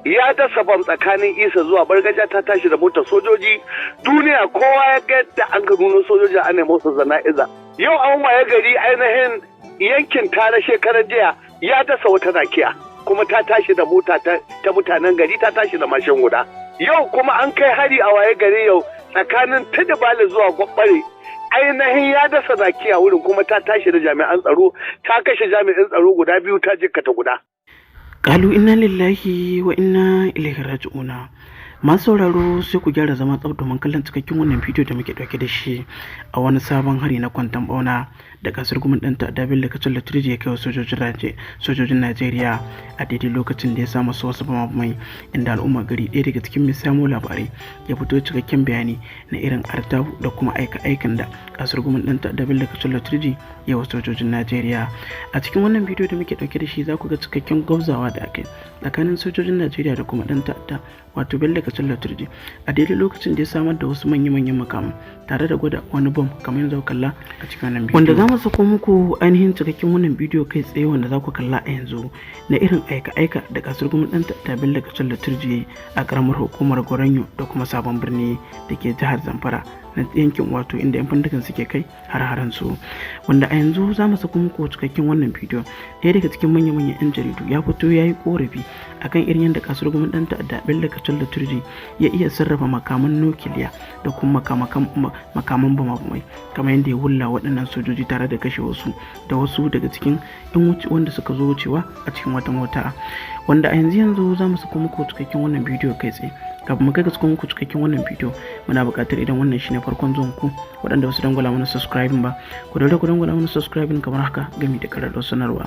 Ya dasa bam tsakanin Isa zuwa Bargaja, ta tashi da motar sojoji. Duniya kowa ya ga yadda an ka nuna sojoji ana masa zana'iza. Yau an waye gari ainihin yankin Tara shekarar jiya ya dasa wata nakiya, kuma ta tashi da mota ta mutanen gari, ta tashi da mashin guda. Yau kuma an kai hari a waye gari yau tsakanin Tudubali zuwa Gwabbare, ainihin ya dasa nakiya wurin, kuma ta tashi da jami'an tsaro, ta kashe jami'in tsaro guda biyu, ta jikkata guda. Kalu inna lillahi wa inna ilaihi raji'una. Masu sauraro, sai ku gyara zama tsaf domin kallon cikakken wannan bidiyo da muke dauke da shi a wani sabon hari na kwantan bauna da kasar gumin ɗan ta'adda Bello Kacalla Turji ya kai wa sojojin Najeriya a daidai lokacin da ya samu su wasu bamabamai, inda al'ummar gari, ɗaya daga cikin mai samo labarai, ya fito cikakken bayani na irin artabu da kuma aika-aikan da kasar gumin ɗan ta'adda Bello Kacalla Turji ya wa sojojin Najeriya. A cikin wannan bidiyo da muke dauke da shi, za ku ga cikakken gwabzawa da aka yi tsakanin sojojin Najeriya da kuma ɗan ta'adda, wato Bello Kacalla Turji, a daidai lokacin da ya samar da wasu manya-manyan makaman tare da gwada wani bom, kamar yanzu kalla a cikin wannan bidiyo, wanda za mu sako muku ainihin cikakken wannan bidiyo kai tsaye, wanda za ku kalla a yanzu, na irin aika-aika da kasar gwamnati ɗan ta'adda Bello Kacalla Turji a karamar hukumar Goronyo da kuma Sabon Birni da ke jihar Zamfara, na yankin wato inda 'yan bindigan suke kai har-haren su, wanda a yanzu za mu sako muku cikakken wannan bidiyo. Ɗaya daga cikin manya-manyan 'yan jaridu ya fito ya yi korafi akan irin yadda kasuwar gwamnati ɗan ta'adda Bello Kacalla Turji ya iya sarrafa makaman nukiliya da kuma makaman bama-bamai, kamar yadda ya wulla waɗannan sojoji tare da kashe wasu da wasu daga cikin 'yan wanda suka zo wucewa a cikin wata mota, wanda a yanzu za mu sako muku cikakken wannan bidiyo kai tsaye. Kafin mu kai ga cikin muku cikakken wannan bidiyo, muna buƙatar idan wannan shine farkon zuwan ku, waɗanda basu dangwala mana subscribing ba, ku daure ku dangwala mana subscribing kamar haka, gami da ƙararrawar sanarwa,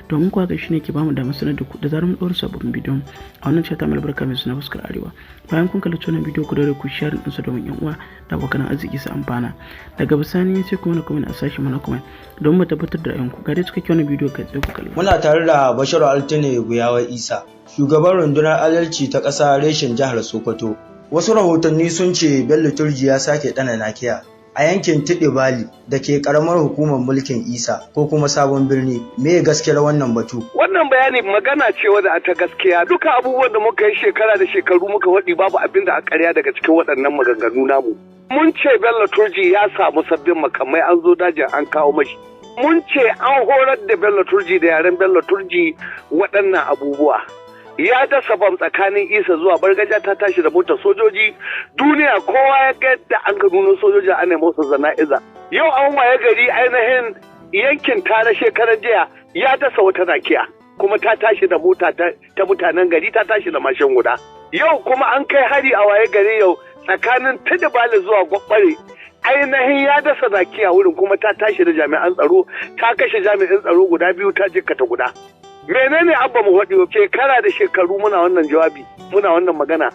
domin kuwa ga shine ke bamu damar sanar da ku da zarar mun ɗora sababbin bidiyon a wannan channel mai albarka mai suna Fuskar Arewa. Bayan kun kalli wannan bidiyo, ku daure ku share ɗinsa domin yan uwa da abokan arziki su amfana. Daga bisani sai ku mana comment a sashen mana comment don mu tabbatar da ra'ayinku. Ga dai cikakken wannan bidiyo kai tsaye, ku kalla. Muna tare da Bashiru Altine Guyawa Isa, shugaban rundunar adalci ta ƙasa reshen jihar Sokoto. Wasu rahotanni sun ce Bello Turji ya sake ɗana nakiya a yankin Tiɗi Bali da ke ƙaramar hukumar mulkin Isa ko kuma Sabon Birni. Me gaskiyar wannan batu? Wannan bayani magana ce wadda ta gaskiya. Duka abubuwan da muka yi shekara da shekaru muka faɗi, babu abin da a ƙarya daga cikin waɗannan maganganu namu. Mun ce Bello Turji ya samu sabbin makamai, an zo dajin an kawo mashi. Mun ce an horar da Bello Turji da yaren Bello Turji waɗannan abubuwa. Ya dasa bam tsakanin Isa zuwa Bargaja, ta tashi da motar sojoji. Duniya kowa ya ga yadda an ka nuna sojoji ana masa zana'iza. Yau an waye gari ainihin yankin Tara shekarar jiya ya dasa wata nakiya, kuma ta tashi da mota ta mutanen gari, ta tashi da mashin guda. Yau kuma an kai hari a waye gari yau tsakanin Tudubali zuwa Gwabbare, ainihin ya dasa nakiya wurin, kuma ta tashi da jami'an tsaro, ta kashe jami'in tsaro guda biyu, ta jikkata guda. Menene abba mu faɗi? Shekara da shekaru muna wannan jawabi, muna wannan magana.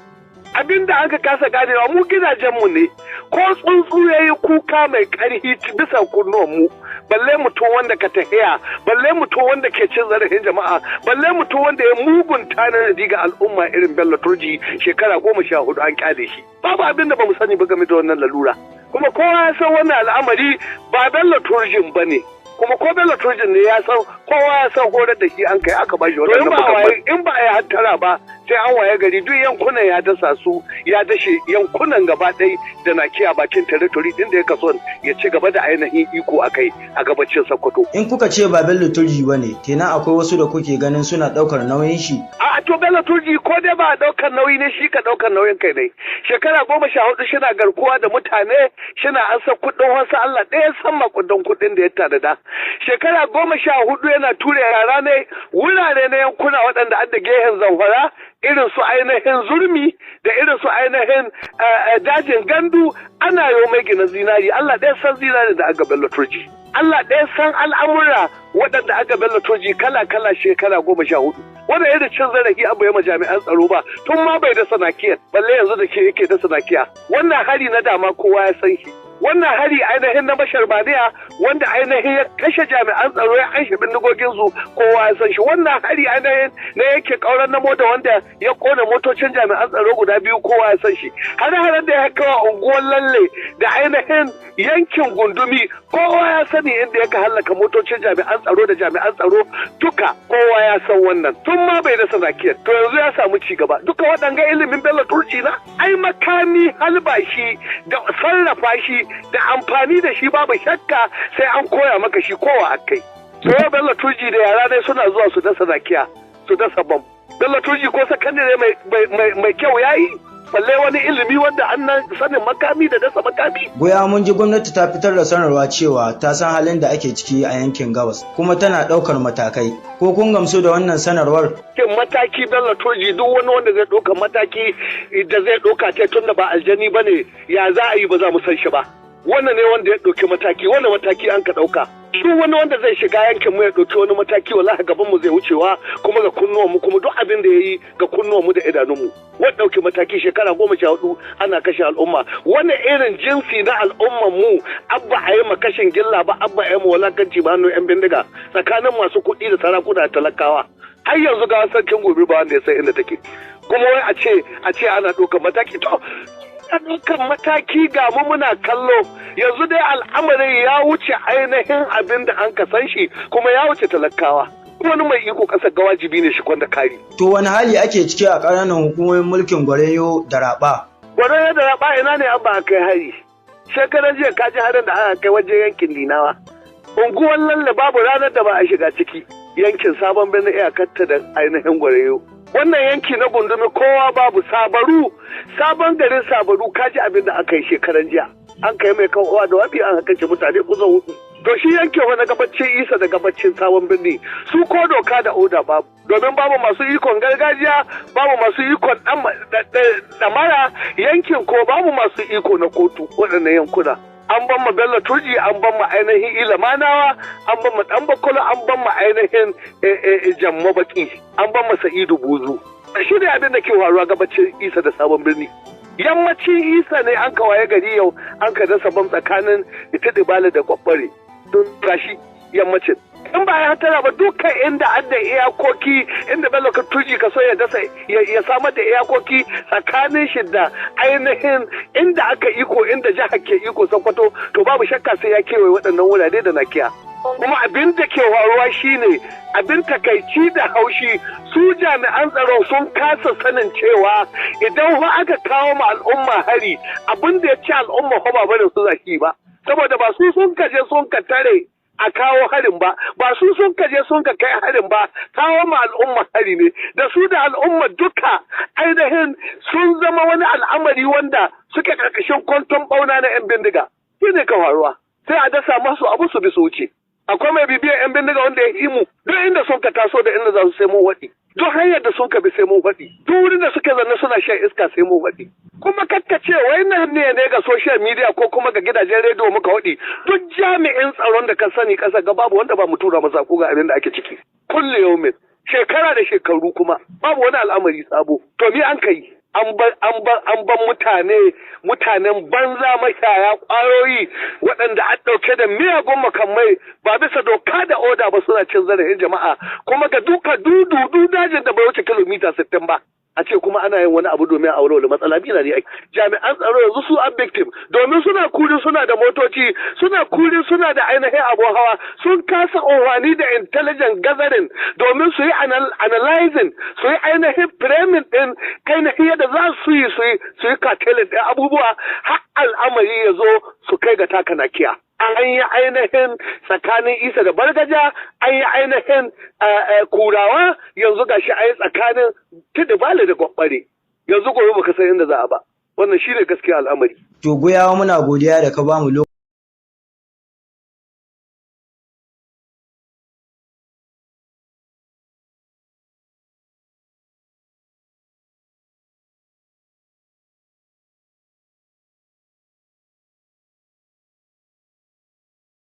Abinda aka kasa ganewa, mu gidajenmu ne, ko tsuntsu ya yi kuka mai ƙarfi bisa kunnuwan mu, balle mutum wanda ka tahiya, balle mutum wanda ke cin zarafin jama'a, balle mutum wanda ya mugun tanadi ga al'umma irin Bello Turji. Shekara 14 an kyale shi. Babu abin da bamu sani ba game da wannan lalura, kuma kowa ya san wannan al'amari ba Bello Turjin ba ne. Kuma ko Bello Turjin ne, ya san, kowa ya san horar da shi an kai aka bashi wannan. In ba a yi hattara ba, sai an waye gari duk yankunan ya dasa su, ya dashe yankunan gaba ɗaya da na kiya bakin territory din da ya kaso ya ci gaba da ainihin iko a kai a gabacin Sokoto. In kuka ce ba Bello Turji ba ne, kenan akwai wasu da kuke ganin suna ɗaukar nauyin shi? A to, Bello Turji ko dai ba ɗaukar nauyi ne, shi ka ɗaukar nauyin kai ne. Shekara 14 shina garkuwa da mutane, shina ansa kuɗin wasu, Allah ɗaya san makudan kuɗin da ya tanada. Shekara 14 yana ture yara ne wurare na yankuna waɗanda an da gehen Zamfara, irin su ainihin Zurmi da irin su ainihin dajin Gandu, ana yau mai gina zinari. Allah ɗaya san zinari da aka Bello Turji. Allah ɗaya san al'amura waɗanda aka Bello Turji kala kala shekara 14. Wanda irin cin zarafi abu ya jami'an tsaro ba tun ma bai dasa nakiyar, balle yanzu da ke yake dasa nakiya. Wannan hari na dama kowa ya san shi. Wannan hari ainihin na Bashar Baniya wanda ainihin ya kashe jami'an tsaro ya anshe bindigogin su, kowa ya san shi. Wannan hari ainihin na yake kauran na mota wanda ya kona motocin jami'an tsaro guda biyu, kowa ya san shi. Hare-haren da ya kawo unguwar Lalle da ainihin yankin Gundumi, kowa ya sani inda ya hallaka motocin jami'an tsaro da jami'an tsaro duka, kowa ya san wannan. Tun ma bai rasa zakiyar, to yanzu ya samu ci gaba. Duka waɗanga ilimin Bello Turji na ai makami, halba shi da sarrafa shi da amfani da shi, babu shakka sai an koya maka shi kowa akai. To yau Bello Turji da yara ne suna zuwa su dasa zakiya, su dasa bam. Bello Turji ko sakandare mai kyau yayi, balle wani ilimi wanda an nan sanin makami da dasa makami. Goya, mun ji gwamnati ta fitar da sanarwa cewa ta san halin da ake ciki a yankin Gabas kuma tana ɗaukar matakai. Ko kun gamsu da wannan sanarwar? Kin mataki Bello Turji, duk wani wanda zai ɗauka mataki da zai ɗauka ce, tunda ba aljani bane, ya za a yi ba za mu san shi ba? Wannan ne wanda ya ɗauki mataki, wannan mataki an ka ɗauka. Duk wani wanda zai shiga yankin mu ya ɗauki wani mataki, wallahi gaban mu zai wucewa kuma ga kunnuwan mu, kuma duk abin da ya yi ga kunnuwan mu da idanun mu. Wanda ɗauki mataki, shekara 14 ana kashe al'umma, wani irin jinsi na al'umman mu abba a yi ma kashin gilla ba, abba a yi ma walakanci ba hannun 'yan bindiga, tsakanin masu kuɗi da sarakuna da talakawa? Har yanzu ga sarkin gobe ba wanda ya san inda take, kuma wai a ce ana ɗaukar mataki. To ɗaukar mataki, ga mu muna kallo. Yanzu dai al'amarin ya wuce ainihin abin da an san shi, kuma ya wuce talakawa. Wani mai iko ƙasar ga wajibi ne shi kwanda kari. To wani hali ake ciki a ƙananan hukumomin mulkin Gwareyo da Raba? Gwareyo da Raba, ina ne an ba a kai hari? Shekaran jiya ka ji harin da aka kai wajen yankin Linawa. Unguwar Lalle babu ranar da ba a shiga ciki, yankin Sabon Birnin iyakarta da ainihin Gwareyo. Wannan yanki na Gundumi kowa babu Sabaru, sabon garin Sabaru, kaji abin da aka yi shekaran jiya. An kai mai kan uwa da wabi, an kashe mutane kusan hudu. To shi yankin wani gabacin Isa da gabacin Sabon Birni, su ko doka da oda babu, domin babu masu ikon gargajiya, babu masu ikon damara yankin, ko babu masu iko na kotu. Waɗannan yankuna an ban ma Bello Turji, an ban ma ainihin Ilamanawa, an ban ma Dan Bakwalo, an ban ma ainihin Jamma Baki, an ban ma Sa'idu Buzu. Shi ne abin da ke faruwa gabacin Isa da Sabon Birni. Yammacin Isa ne an kawaye gari yau an ka dasa bam tsakanin Ita da Kwakware. Don gashi yammacin in ba ya hatara ba, dukkan inda an da iyakoki, inda Bello Turji ka so ya dasa, ya samar da iyakoki tsakanin shi da ainihin inda aka iko, inda jihar ke iko Sokoto, to babu shakka sai ya kewaye waɗannan wurare da nakiya. Kuma abin da ke faruwa shine abin takaici da haushi, su jami'an tsaro sun kasa sanin cewa idan fa aka kawo ma al'umma hari, abin da ya ci al'umma fa ba barin su zaki ba, saboda ba su sun kaje sun ka tare a kawo harin ba, ba su sun kaje sun ka kai harin ba, kawo ma al'umma hari ne. Da su da al'umma duka ainihin sun zama wani al'amari wanda suke karkashin kwanton bauna na 'yan bindiga. Shi ne ka faruwa, sai a dasa masu abu su bi su wuce. Akwai mai bibiyar 'yan bindiga wanda ya himu? Duk inda sun ka taso da inda za su, sai mun waɗi. Duk hanyar da sun ka bi, sai mun faɗi. Duk wurin da suka zanne suna shan iska, sai mun faɗi. Kuma kakkace wai nan ne ga social media ko kuma ga gidajen rediyo muka waɗi. Duk jami'in tsaron da ka sani ƙasa ga, babu wanda ba mu tura masa ko ga abin da ake ciki kulle yaumin, shekara da shekaru, kuma babu wani al'amari sabo. To me an kai? An ban mutane, mutanen banza, mashaya kwayoyi, waɗanda an ɗauke da miyagun makamai ba bisa doka da oda ba, suna cin zarafin jama'a, kuma ga duka dudu dajin da bai wuce kilomita 60 ba, a ce kuma ana yin wani abu domin a warware matsala bila ne. Jami'an tsaro yanzu su an victim, domin suna kuri suna da motoci, suna kuri suna da ainihin abun hawa, sun kasa amfani da intelligent gathering domin su yi analyzing, su yi ainihin framing din ainihin yadda za su yi curtailing din abubuwa har al'amari ya zo su kai ga taka nakiya. An yi ainihin tsakanin Isa da Bargaja, an yi ainihin Kurawa, yanzu gashi an yi tsakanin Tidibali da Gwabbare. Yanzu gobe baka san inda za a ba. Wannan shine gaskiya al'amari. To Goyawa, muna godiya da ka bamu lokaci.